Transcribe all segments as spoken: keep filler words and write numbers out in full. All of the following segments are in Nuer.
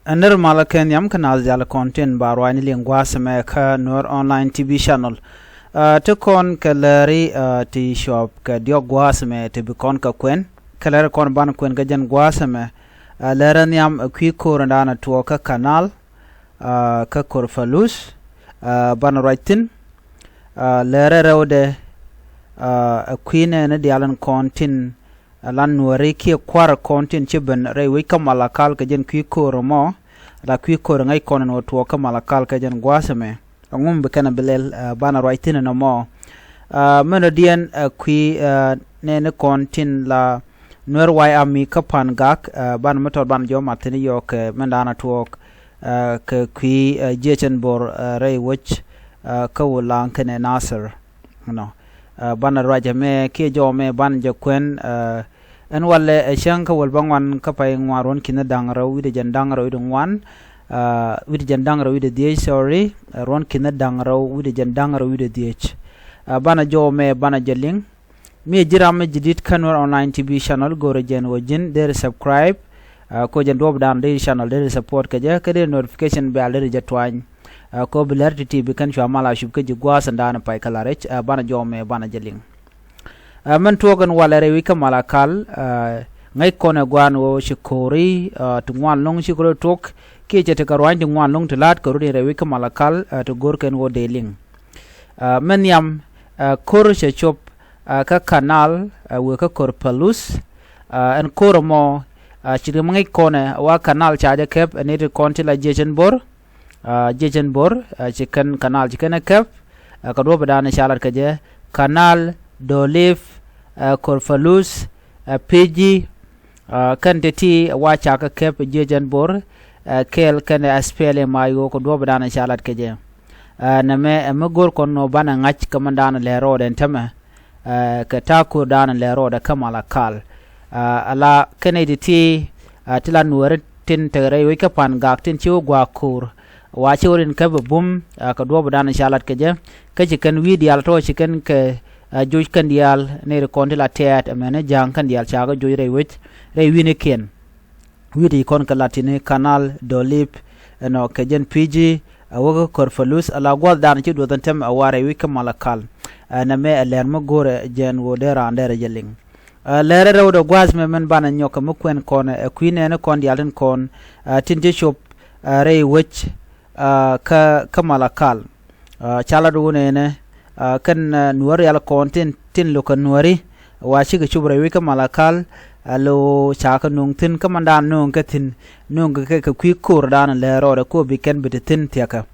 Ɛ nir malä kɛ nhiam kä naath diaal kɔn tin ba ruaacni liŋ gua̱a̱th ɛmɛ kä Nuer Online T V Channel. Ɛ, ti kɔn kɛ lääri, ɛ, ti cuɔp kɛ diɔ̱k gua̱a̱th ɛmɛ ti bi kɔn kɛ kuɛn. Kɛ lääri kɔn ban kuɛn kä jɛn gua̱a̱th ɛmɛ. Ɛ, läärä nhiam ɛ kui̱ ko̱o̱r in da̱a̱n ɛ tuɔɔk kä Canal, ɛ, kä Korpalus, ɛ, banɛ ruac thi̱n. Ɛ, läärä rɛwdɛ, ɛ, ɛ kui̱ nɛɛni diaal in kɔn tin, ɛ, la Nuääri kiɛ kua̱r kɔn tin ci ben rɛy wec kä Malakal kɛ jɛn kui̱ ko̱o̱r ɛmɔ, la kui̱ ko̱o̱r ŋäc kɔn in ɣöö tuɔɔk kä Malakal kɛ jɛn gua̱a̱th ɛmɛ. Ɛŋu mi bi kɛn ɛ bi lɛl, ɛ, banɛ ruac thi̱n ɛn ɛmɔ. Ɛ, mɛn ɔ diɛn, ɛ, kui̱, ɛ, nɛɛni kɔn tin la Nuer White Army kä Pangak, ɛ, banɛ mi tɔt banɛ jɔw mat thi̱n yɔɔk kɛ mɛn da̱a̱n ɛ tuɔɔk, ɛ, kɛ kui̱, ɛ, jiecɛn bo̱r, ɛ, rɛy wec, ɛ, kä Wulaŋ kɛnɛ Nasir. Nɔ. Ɛ, banɛ ruac ɛmɛ kiɛ jɔw ɛmɛ banɛ jɛ kuɛn, ɛ, ɛn walɛ ɛ cäŋ kä wäl bäŋuan kä pay ŋuan ruɔ̱n ki̱n da̱ŋ rɛw wi̱cdɛ jɛn da̱ŋ rɛw wi̱cdɛ ŋuan, ɛ, wi̱cdɛ jɛn da̱ŋ rɛw wi̱cdɛ dhiec, sorry, ɛ, ruɔ̱n ki̱n da̱ŋ rɛw wi̱cdɛ jɛn da̱ŋ rɛw wi̱cdɛ dhiec. Ɛ, banɛ jɔw ɛmɛ banɛ jɛ liŋ. Mi ɛ ji̱ ram mi ji̱ di̱t kä Nuer Online T V Channel, go̱rɛ jɛn ɣöö ji̱n deri subscribe, ɛ, ko jɛn duɔ̱ɔ̱pdan deri channel deri support kɛ jɛ, kä deri notification bell deri jɛ tuany. Ɛ, ko bi lär ti̱ti̱ bi kɛn cua mal a cup kä ji̱ gua̱a̱th in da̱a̱n pay kä la rɛc, ɛ, banɛ jɔw ɛmɛ banɛ jɛ liŋ. Ɛ, mɛn tuɔɔk ɛn walɛ rɛy wec kä Malakal, ɛ, ŋäc kɔn ɛ gua̱a̱n ɣöö ci ko̱ri, ɛ, ti ŋuan lo̱ŋ ci kɛ rɔ tuɔɔk, kiɛ cɛ ti kɛ ruany ti ŋuan lo̱ŋ ti la̱a̱t kɛ rut in rɛy wec kä Malakal, ɛ, ti go̱r kɛn ɣöö dee liŋ. Ɛ, mɛn nhiam, ɛ, ko̱r cɛ cop, ɛ, kä Canal, ɛ, wëë kä Korpalus, ɛ, ɛn ko̱r ɛmɔ, ɛ, ci ri mi ŋäc kɔn ɛ wa Canal ca jɛ kɛp, ɛ, ni ti kɔn ti la jiecɛn bo̱r, ɛ, jiecɛn bo̱r, ɛ, ci kɛn Canal ci kɛn ɛ kɛp, ɛ, kɛ duɔ̱ɔ̱pdan ca lat kɛ jɛ, Canal, Dolip, ɛ, Korpalus, ɛ, Piji, ɛ, kɛn ti̱ti̱ wa ca kɛ kɛp jiecɛn bo̱r, ɛ, kɛɛl kɛn ɛ SPLM-IO kɛ duɔ̱ɔ̱pdan ca lat kɛ jɛ. Ɛ, nɛmɛ ɛ mi go̱r kɔn nɔ banɛ ŋa̱c kä mɛn da̱a̱n lɛ rɔɔdɛ ɛn tämɛ, ɛ, kɛ ta̱a̱ ko̱o̱rdan lɛ rɔɔdɛ kä Malakal. Ɛ, ala kɛn ɛ ti̱ti̱, ɛ, ti la Nuääri tin te rɛy wec kä Pangak tin ci wä gua̱a̱k ko̱o̱r. Wa ci wä rin käp ɛ bum, ɛ, kɛ duɔ̱ɔ̱pdan ca lat kɛ jɛ. Kä ci kɛn wi̱i̱ diaal tɔ̱ ci kɛn kɛ, ɛ, joc kɛn diaal ni ri kɔn ti la tɛɛt, ɛ mɛn ni ja̱a̱ŋ kɛn diaal ca kɛ joc rɛy wec, rɛy wi̱nikiɛn. Wi̱i̱ ti kɔn kɛ lat ti̱ni Canal, Dolip, ɛnɔ kɛ jɛn Piji, ɛ wä kä Korpalus, ala gua̱thdan ci duɔth ɛn tämɛ ɛ wa rɛy wec kä Malakal. Ɛ, nɛmɛ ɛ lɛr mi go̱rɛ jɛn ɣöö dee raan dee rɛ jɛ liŋ. Ɛ, lɛrɛ rɛwdɛ gua̱a̱th mɛ mɛn banɛ nyɔk kɛ mi kuɛn kɔn ɛ kui̱ nɛɛni kɔn diaal tin kɔn, ɛ, tin ci cop, ɛ, rɛy wec, ɛ, kä, kä Malakal. Ɛ, ca lat wun ɛnɛ, ɛ, kɛn, ɛ, Nuäär rial kɔn tin, tin lo̱k kɛ Nuääri, wa cikɛ cop rɛy wec kä Malakal, ɛ, lo ca kɛ nööŋ thi̱n kä mandan nööŋ kɛ thi̱n, nööŋ kɛ, kɛ, kɛ kui̱ ko̱o̱rdan lɛ rɔɔdɛ ko bi kɛn bi ti thi̱n thia̱kä.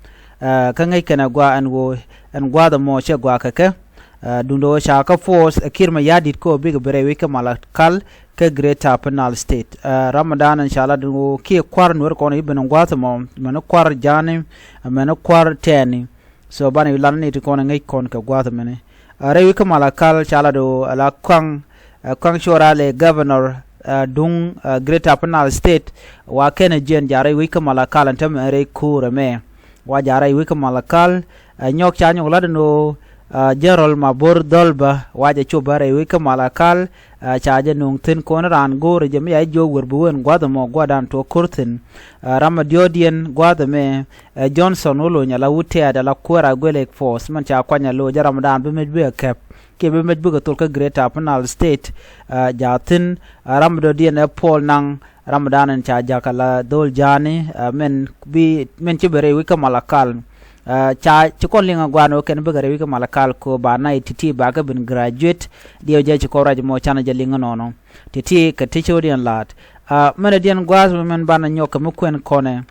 Ɛ, kä ŋäc kɛn ɛ gua ɛn ɣöö, ɛn gua̱a̱th ɛmɔ cɛ gua kɛ kɛ, ɛ, duundɛ ɣöö ca kä force, ɛ, Kiir Mayardit ko bikɛ bi rɛy wec kä Malakal, kä Greater Upper Nile State. Ɛ, ram mi da̱a̱n in ca lat in ɣöö kiɛ kua̱r Nuäär kɔn i̱ ben in gua̱a̱th ɛmɔ, mɛn i̱ kua̱r Ja̱a̱ni, mɛn i̱ kua̱r Tɛɛni. So banɛ i̱ lat ni ti kɔn in ŋäc kɔn kɛ gua̱a̱th ɛmɛni. Ɛ, rɛy wec kä Malakal ca lat ɣöö ala Kuaŋ, ɛ, Kuaŋ Cuɔr Alɛ governor, ɛ, duŋ, ɛ, Greater Upper Nile State, wa kɛn ɛ jiɛn ja̱ rɛy wec kä Malakal ɛn tämɛ rɛy ko̱o̱r ɛmɛ. Wa ja̱ rɛy wec kä Malakal, ɛ, nyɔk ca nyɔk lat in ɣöö, ɛ, General Mabor Dhɔl bä, wa jɛ cop bä rɛy wec kä Malakal, ɛ, ca jɛ nööŋ thi̱n kɔn raan go̱o̱rɛ jɛ mi ca jiök wër bi wen gua̱th ɛmɔ gua̱dan tuɔɔk ko̱r thi̱n. Ɛ, ram ɛ diɔ̱ɔ̱kdiɛn gua̱th ɛmɛ, ɛ, Johnson Olony ala wut tɛ̈t ala kuäär a guɛl ek force mɛn ca kuany a lo̱c ɛ ramdan bi mec bikɛ kɛp kiɛ bi mec bikɛ thol kä Greater Upper Nile State, ɛ, ja̱ thi̱n, ɛ, ram ɛ dɔ̱diɛn ɛ Paul Nang, ramdan in ca ja̱k ala dhol Ja̱a̱ni, ɛ, mɛn bi, mɛn ci ben rɛy wec kä Malakal. Ɛ, ca ci kɔn liŋ a gua̱a̱n ɣöö kɛn bikɛ rɛy wec kä Malakal ko ba nɛy ti̱ti̱ ba kɛ ben graduate, diɛw jɛ ci kɔn ruac mɔ canɛ jɛ liŋ ɛnɔnɔ. Ti̱ti̱ kɛ ti ci wä diɛn la̱a̱t. Ɛ, mɛn ɛ diɛn gua̱a̱th mɛn banɛ nyɔk kɛ mi kuɛn kɔnɛ.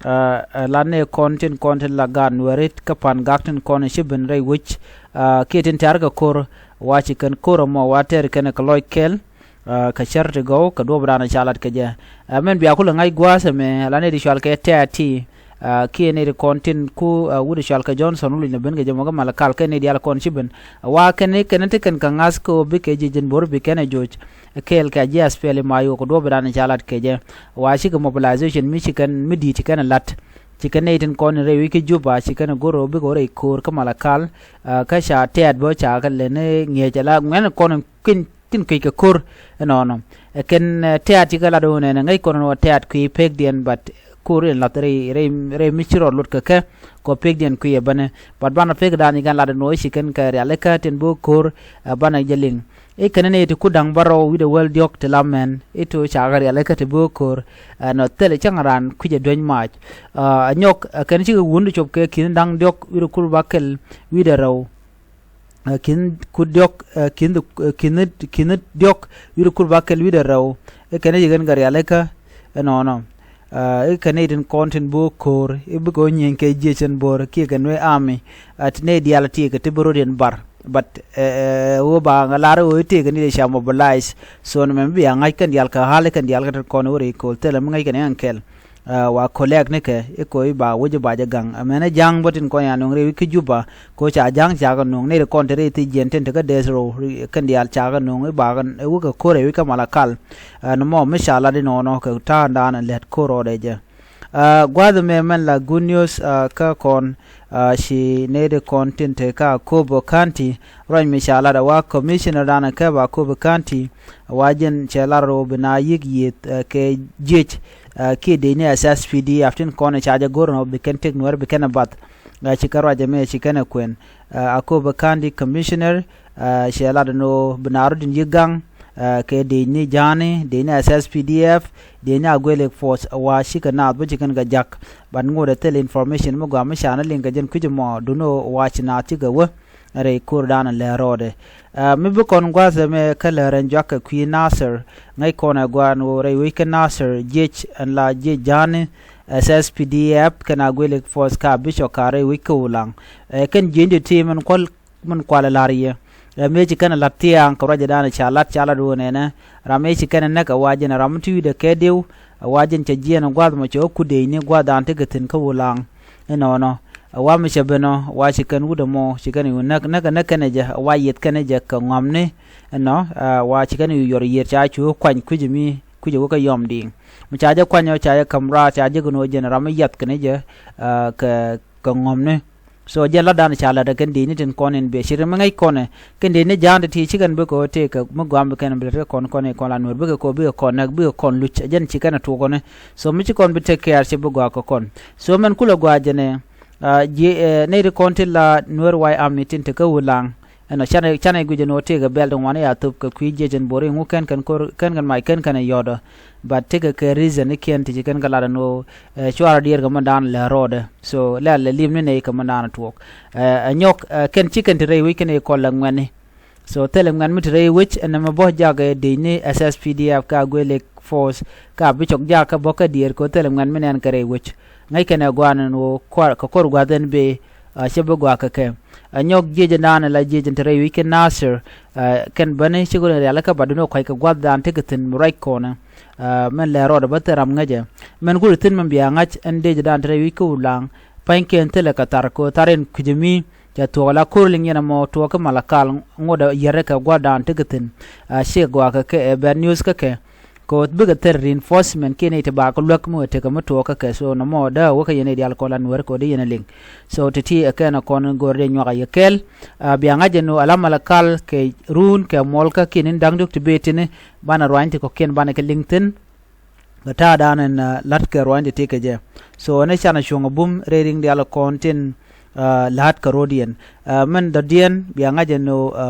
Ɛ, ɛ, la nɛ kɔn tin kɔn tin la gaat Nuääri kä Pangak tin kɔn ci ben rɛy wec, ɛ, kiɛ tin tɛ̈r kɛ ko̱r, wa ci kɛn ko̱r ɛmɔ wa tɛr kɛn kɛ lɔc kɛl, ɛ, kɛ cär ti gɔw kɛ duɔ̱ɔ̱pdan ca lat kɛ jɛ. Ɛ, mɛn bia kulɛ ŋa̱c gua̱a̱th ɛmɛ la nɛ di cual kɛ tɛ̈t ti, ɛ, kiɛ nɛ di kɔn tin ku, ɛ, wut cual kɛ Johnson Olony ben kɛ jɛ mɔ kä Malakal kɛ nɛ diaal kɔn ci ben. Ɛ, wa kɛn kɛn ti kɛn kɛ ŋa̱th kɛ ɣöö bikɛ ji̱ ji̱n bo̱r bi kɛn ɛ joc. Kɛɛl kɛ ji̱ SPLM-IO kɛ duɔ̱ɔ̱pdan ca lat kɛ jɛ. Wa cikɛ mobilization mi ci kɛn mi di̱i̱t ci kɛn ɛ la̱t. Ci kɛn nɛy tin kɔn in rɛy wec kä Juba ci kɛn ɛ go̱r ɣöö bikɛ wä rɛy ko̱o̱r kä Malakal, ɛ, kä ca tɛ̈t bä ca kɛ lɛn ŋi̱eec ala ŋuɛn kɔn in kui̱n tin kui̱c kɛ ko̱r ɛnɔnɔ. Ɛ kɛn, ɛ, tɛ̈t ci kɛ lat ɣöö nɛnɛ ŋäc kɔn in ɣöö tɛ̈t kui̱ pekdiɛn, but ko̱r in lath rɛy, rɛy, rɛy mi ci rɔ lot kɛ kɛ. Kɔ pekdiɛn kui̱ ɛ bänɛ. But banɛ pekdan i̱ kɛn lat ɛn ɣöö ci kɛn kɛ rialikä tin bi ko̱r, ɛ, banɛ jɛ liŋ. I̱ kɛn ni ti ku da̱ŋ bärɔw wi̱cdɛ wäl diɔ̱k ti la mɛn i̱ to cakɛ rialikä ti bi ko̱r. Ɛ, nɔ thilɛ cäŋ raan kui̱cɛ dueny mac. Ɛ, nyɔk, ɛ, kɛn cikɛ wun ti cop kɛ ki̱n da̱ŋ diɔ̱k wi̱cdɛ kur ba kɛl wi̱cdɛ rɛw. Ɛ, ki̱n ku diɔ̱k, ɛ, ki̱n, ɛ, ki̱n, ki̱n diɔ̱k wi̱cdɛ kur ba kɛl wi̱cdɛ rɛw. I̱ kɛn i̱ ci kɛn kɛ rialikä ɛnɔnɔ. Ɛ, i̱ kɛn i̱ tin kɔn tin bi wä ko̱o̱r i̱ bikɛ wä nyieny kɛ jiec ɛn bo̱o̱r kiɛ kɛ nuee army. Ɛ, ti nɛy diaal ti kɛ ti bi rot in bar. But, ɛ, ɛ, wä ba ŋa lar i̱ wä i̱ tëëkɛ ni ti ca mobilize. So ni mɛn bi a ŋa̱c kɛn diaal kɛ ɣa̱l i̱ kɛn diaal kɛ tin kɔn i̱ wä rɛy ko̱o̱l thilɛ mi ŋäc kɛn i̱ ɛn kɛl. Ɛ, wa collect ni kɛ i̱ ko̱ i̱ ba wec i̱ ba jɛ gaŋ. Ɛ, mɛn ɛ ja̱ŋ bä tin kɔn ya nöŋ rɛy wi̱c kä Juba. Ko ca ja̱ŋ ca kɛ nuŋ ni ri kɔn te ri thi jiɛn tin te kä death row, ri kɛn diaal ca kɛ nuŋ i̱ ba kɛ, ɛ, wä kɛ ko̱r ɛ wi̱c kä Malakal. Ɛ, ni mɔ mi ca lat inɔnɔ kɛ ta̱a̱ŋdan ɛ lɛt ko̱r rɔɔdɛ jɛ. Ɛ, gua̱th ɛmɛ mɛn la good news, ɛ, kä kɔn, ɛ, ci nɛy ti kɔn tin te kä Akobo County. Ruac mi ca lat ɛ wa commissioner dan ɛ kɛ ba Akobo County. Ɛ wa jɛn cɛ lar rɔ bi na yi̱k yiëth, ɛ, kɛ jiec, ɛ, kiɛ dec ni S S P D F tin kɔn ɛ ca jɛ go̱r nɔ bi kɛn tëk nuɛr bi kɛn ɛ bath. Ɛ, ci kɛ ruac ɛmɛ ci kɛn ɛ kuɛn. Ɛ, Akobo County Commissioner, ɛ, cɛ lat ɛn ɣöö bi na rɔ din yi̱k gaŋ, ɛ, kɛ dec ni ja̱a̱ni, dec ni S S P D F, dec ni Agwelek Force, ɛ, wa cikɛ naath bä ci kɛn kɛ jak. But ŋot ɛ thil information mi gɔaa mi ca ni liŋ kɛ jɛn kui̱c ɛmɔ dun ɣöö wa ci naath cikɛ wä rɛy ko̱rdan ɛ lɛr rɔɔdɛ. Ɛ, mi bi kɔn gua̱th ɛmɛ kä lɛr ɛn juak kɛ kui̱ Nasir, ŋäc kɔn ɛ gua̱a̱n ɣöö rɛy wec kä Nasir jiec ɛn la jiec ja̱a̱ni, S S P D F kɛn Agwelek Force ka bi cɔk ka rɛy wec kä Ulaŋ. Ɛ, kɛn jiecni ti min kual, min kual ɛ la̱r yɛ. Ɛ, mëë ci kɛn ɛ la̱t thia̱a̱ŋ kɛ ruacdan ca lat ca lat wä nɛnɛ. Ram mëë ci kɛn ɛ näk ɛ wa jɛn ɛ ram mi ti wi̱cdɛ kɛ diw. Ɛ wa jɛn cɛ jiɛɛn ɛ gua̱th mɔ cɛ wä ku dec ni gua̱thdan ti kɛ thi̱n kä Ulaŋ. Inɔnɔ. Ɛ wa mi cɛ ben ɔ wa ci kɛn wut ɛmɔ ci kɛn ɛ näk näk näk kɛn ɛ jɛ ɛ wa yieth kɛn ɛ jɛ kɛ ŋɔamni. Ɛnɔ, ɛ, wa ci kɛn ɛ yuɔr yieth ca cu kuany kui̱c mi kui̱c ɛ wä kä yɔm di̱i̱ŋ. Mi ca jɛ kuany ɔ ca jɛ käm raar ca jɛ kɛn ɣöö jɛn ram mi yiath kɛn jɛ, ɛ, kɛ, kɛ ŋɔmni. So jɛn latdan ca lat ɛ kɛn dec ni tin kɔn in biɛ ci ri mi ŋäc kɔn ɛ kɛn dec ni ja̱a̱n ti ti ci kɛn bikɛ ɣöö tëëkɛ mi gɔam bi kɛn bi lät kɛ kɔn kɔn in kɔn la nuɔ̱ɔ̱r bikɛ kɛ ɣöö bikɛ kɔn näk bikɛ kɔn luc ɛ jɛn ci kɛn ɛ tuɔk kɔn ɛ. So mi ci kɔn bi take care ci bi gɔaa kɛ kɔn. So mɛn kulɛ gɔaa jɛn ɛ, ɛ, jiɛ, ɛ, nɛy ti kɔn ti la nueer way am ni tin te kä Ulaŋ. Ɛnɔ canɛ, canɛ guic ɛn ɣöö tëëkɛ bɛl ti ŋuan i̱ a thop kɛ kui̱ jiec ɛn bo̱r i̱ ŋu kɛn kɛn ko̱r kɛn kɛn mac kɛn kɛn ɛ yɔ̱ɔ̱dɔ. But tëëkɛ kɛ reason i̱ kiɛn ti ci kɛn kɛ lat ɛn ɣöö, ɛ, cuarɛ diɛɛr kɛ mɛndan lɛ rɔɔdɛ. So lɛl lɛ lim ni nɛy kɛ mɛndan tuɔɔk. Ɛ, ɛ nyɔk, ɛ, kɛn ci kɛn ti rɛy wec kɛn i̱ kɔl lɛ ŋuɛ̈tni. So thilɛ ŋuɛ̈t mi ti rɛy wec ɛn ɛmɛ bä jak ɛ dec ni S S P D F ka Agwelek Force ka bi cɔk jak kä bä kä diɛɛr kɛ ɣöö thilɛ ŋuɛ̈t mi nɛn kɛ rɛy wec. Ŋäc kɛn ɛ gua̱a̱n ɛn ɣöö kua̱r kɛ ko̱r gua̱th ɛn bëë, ɛ, cä bi gɔaa kɛ kɛ. Ɛ nyɔk jiec ɛn da̱a̱n ɛ la jiec ɛn te rɛy wec kä Nasir, ɛ, kɛn bäni ci kɔn rialikä ba duni kɔc kɛ gua̱thdan tekɛ thi̱n mi ruac kɔnɛ. Ɛ, mɛn lɛ rɔɔdɛ bä thil ram ŋäcɛ. Mɛn kulɛ thi̱n mɛn bia ŋa̱c ɛn dec ɛn da̱a̱n te rɛy wec kä Ulaŋ. Pa̱ny kɛn thilɛ kɛ thar kɛ ɣöö thar in kui̱c ɛmi cɛ thuɔɔk la ko̱r liŋ yɛn ɛmɔ tuɔɔk kä Malakal ŋot ɛ yɛrɛ kɛ gua̱thdan tekɛ thi̱n. Ɛ, cikɛ gɔaa kɛ kɛ ɛ bad news kä kɛ. Kɛ ɣöö bikɛ thil reinforcement kiɛ nɛy ti bakɛ luäk mi wee tekɛ mi tuɔɔk kä kɛ. So nɔmɔ dee a wä kä yɛn nɛy diaal kɔn la nuäär kɛ ɣöö dee yɛn a liŋ. So ti̱ti̱ ɛ kɛn ɛ kɔn in go̱o̱r dee nyuak a yɛ kɛɛl. Ɛ, bia ŋa̱c ɛn ɣöö ala Malakal kɛ ruun kɛ muɔlkä kiɛ ni̱n da̱ŋ diɔ̱k ti bëë ti̱ni banɛ ruany ti kɔ̱kiɛn banɛ kɛ liŋ thi̱n. Kɛ ta̱a̱dan ɛn, ɛ, la̱t kɛ ruany ti ti kɛ jɛ. So ɛn ɛ canɛ cuɔ̱ŋ ɛ bum rɛy ri̱ŋ diaal ɛ kɔn tin, ɛ, la̱t kɛ ro̱diɛn. Ɛ, mɛn dɔ̱diɛn bia ŋa̱c ɛn ɣöö, ɛ,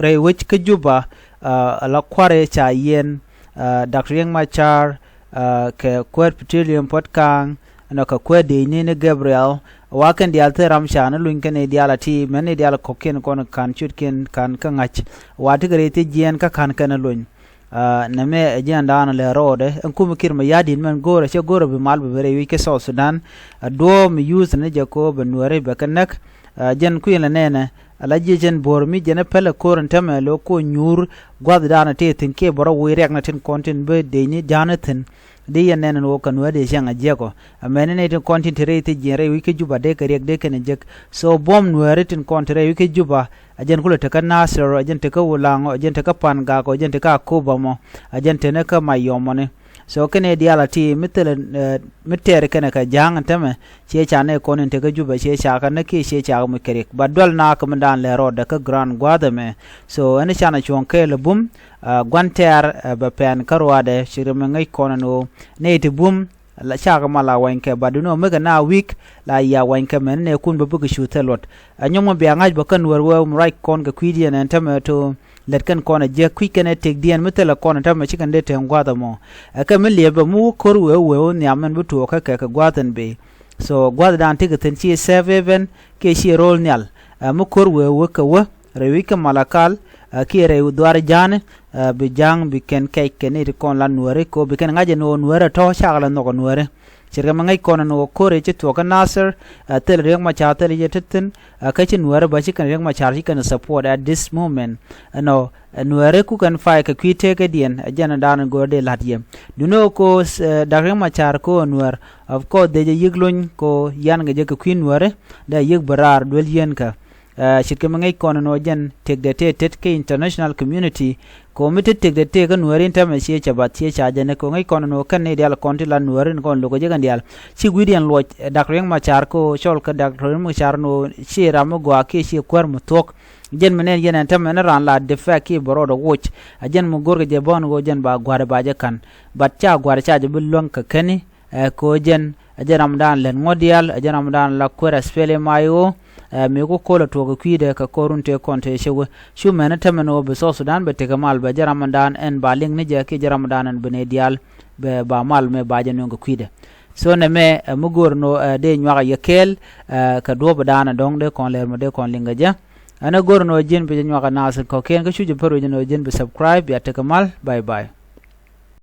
rɛy wec kä Juba, ɛ, ala kua̱r ëë ca yiɛn, ɛ, Doctor Riek Machar, ɛ, kɛ kuäär Petroleum Puɔ̱t Ka̱a̱ŋ, ɛnɔ kɛ kuäär dëëcni ni Gabriel, wa kɛn diaal thil ram ca ni luny kɛn i̱ diaal a ti, mɛn i̱ diaal kɔ̱kiɛn kɔn ka̱n ciötkiɛn ka̱n kä ŋa̱c. Wa ti kɛ rɛy thiec jiɛɛn kä ka̱n kɛn luny. Ɛ, nɛmɛ ɛ jiɛɛndan lɛ rɔɔdɛ, ɛn kumɛ Kiir Mayardit mɛn go̱o̱rɛ, cɛ go̱o̱rɛ bi mal bɛ ben rɛy wec kä South Sudan. Ɛ, duɔ̱ɔ̱p mi yuuth ni jɛ ko̱ bɛ nuääri bɛ kɛ näk. Ɛ, jɛn kui̱n lɛ nɛnɛ, ala jiɛc ɛn bo̱o̱r mi jɛn ɛ pɛlɛ ko̱r ɛn täämɛ lo̱ ko̱ nyuur gua̱thdan tëë thi̱n kiɛ bɛ rɔ woc riɛk ni tin kɔn tin bi dëëcni ja̱a̱n ni thi̱n. Di yɛn nɛn ɛn ɣöö kɛ nuääri cieŋ a jiɛk ɔ. Amäni nɛy tin kɔn tin te rɛy thiec jiɛn rɛy wec kä Juba dee kɛ riɛk dee kɛn ɛ jek. So buɔ̱m nuääri tin kɔn te rɛy wec kä Juba, a jɛn kulɛ te kä Nasir, a jɛn te kä Ulaŋ, a jɛn te kä Pangak, a jɛn te kä Akobo mɔ, a jɛn te ni kä Mayom mɔni. So kɛn i̱ diaal a ti mi thilɛ, ɛ, mi tɛɛr kɛnɛ kɛ ja̱a̱ŋ ɛn täämɛ, ciɛ ca nɛy kɔn in te kä Juba ciɛ ca kɛ näk kiɛ ciɛ ca kɛ muc kɛ riɛk. Ba dual naath kɛ mindan lɛ rɔɔdɛ kä ground gua̱a̱th ɛmɛ. So ɛn canɛ cuɔ̱ŋ kɛɛl ɛ bum, ɛ, gua̱n tɛɛr, ɛ, bɛ pɛn kä ruaadɛ ci ri mi ŋäc kɔn ɛn ɣöö nɛy ti bum, la cakɛ mal a wanykɛ, but you know, mekɛ na weak la ya wanykɛ mɛn nɛ kun bä bikɛ cu thil luɔt. Ɛ nyɔmɔ bia ŋa̱c bä kän wär wä ruac kɔn kɛ kui̱diɛn ɛn tämɛ to lät kɛn kɔn a jiäk kui̱c kɛn ɛ tëkdiɛn mi thilɛ kɔn ɛn tämɛ ci kɛn dee te gua̱th ɛmɔ. Ɛ kɛ mi liɛpɛ mi wä ko̱r wee wee wä nhiam mɛn bi tuɔɔk kä kɛ kɛ gua̱th ɛn bee. So gua̱th dan tekɛ thi̱n ci sɛp ɛ ben kiɛ ci ro̱l nhial. Ɛ mi ko̱r wee wee kɛ wä rɛy wi̱c kä Malakal, ɛ kiɛ rɛy dhuar ja̱a̱ni, ɛ bi ja̱a̱ŋ bi kɛn kɛc kɛ ni ti kɔn la nuääri ko bi kɛn ŋa̱c ɛn ɣöö nuäärä tɔ̱ cakɛ la nhɔk ɛ nuääri. Ce̱tkɛ mi ŋäc kɔn ɛn ɣöö ko̱r ɛ ci thuɔ̱k kä Nasir, ɛ thil Riek Machar thil yɛ ti thi̱n, ɛ kä ci nuääri bä ci kɛn Riek Machar ci kɛn support at this moment. Ɛnɔ ɛ nuääri ku kɛn pay kɛ kui̱ tekädiɛn ɛ jɛn ɛ da̱a̱n go̱o̱r dee la̱t yɛ. Duŋni ɣöö ko ɛ Dak Riek Machar ko ɛ nuäär, of course dee jɛ yi̱k lony ko yan kɛ jɛ kɛ kui̱ nuääri dee yi̱k bi raar duel yieenkä. Ɛ ce̱tkɛ mi ŋäc kɔn ɛn ɣöö jɛn tëkdɛ tëë tet kä international community. Ko mi te tëkdɛ tëë kä nuääri in tämɛ ciɛ cɛ bath ciɛ ca jɛn ɛ ko ŋäc kɔn ɛn ɣöö kɛn ni diaal kɔn ti la nuääri in kɔn lo̱k ɛ jɛ kɛn diaal. Ci gui̱diɛn luɔc ɛ Dak Riek Machar ko cɔl kä Dak Riek Machar ɛn ɣöö ci ram mi gɔaa kiɛ ciɛ kuäär mi thuɔ̱k. Jɛn mi nɛn yɛn ɛn tämɛ ni raan la defect kiɛ bɛ rɔɔdɛ woc. Ɛ jɛn mi go̱rkɛ jɛ bä ɛn ɣöö jɛn ba gua̱a̱r ba jɛ ka̱n. But ca gua̱a̱r ca jɛ bi luäŋ kɛ kɛni. Ɛ ko jɛn ɛ jɛn ramdan lät ŋuɔ̱t diaal ɛ jɛn ramdan la kuer SPLM-IO. Ɛ mëë ku ko̱l ɛ tuɔɔk ɛ kui̱dɛ kɛ ko̱r run tëë kɔn tëë cɛ wee cu mɛn ɛ tämɛn ɣöö bi South Sudan bɛ tekɛ mal bɛ jɛn ramdan ɛn ba liŋ ni jɛ kiɛ jɛn ramdan ɛn bi nɛy diaal bɛ ba mal mëë ba jɛ nöŋ kɛ kui̱dɛ. So nɛmɛ ɛ mi go̱o̱r ɛn ɣöö ɛ dee nyuak ɛ yɛ kɛɛl. Ɛ kɛ duɔ̱ɔ̱pdan ɛ dɔ̱ŋ dee kɔn lɛr mɛ dee kɔn liŋ kɛ jɛ. Ɛn ɛ go̱o̱r ɛn ɣöö ji̱n bi jɛ nyuak ɛ naath kɔ̱kiɛn kä cu jɛ pär wi̱c ɛn ɣöö ji̱n bi subscribe bia tekɛ mal. Bye bye.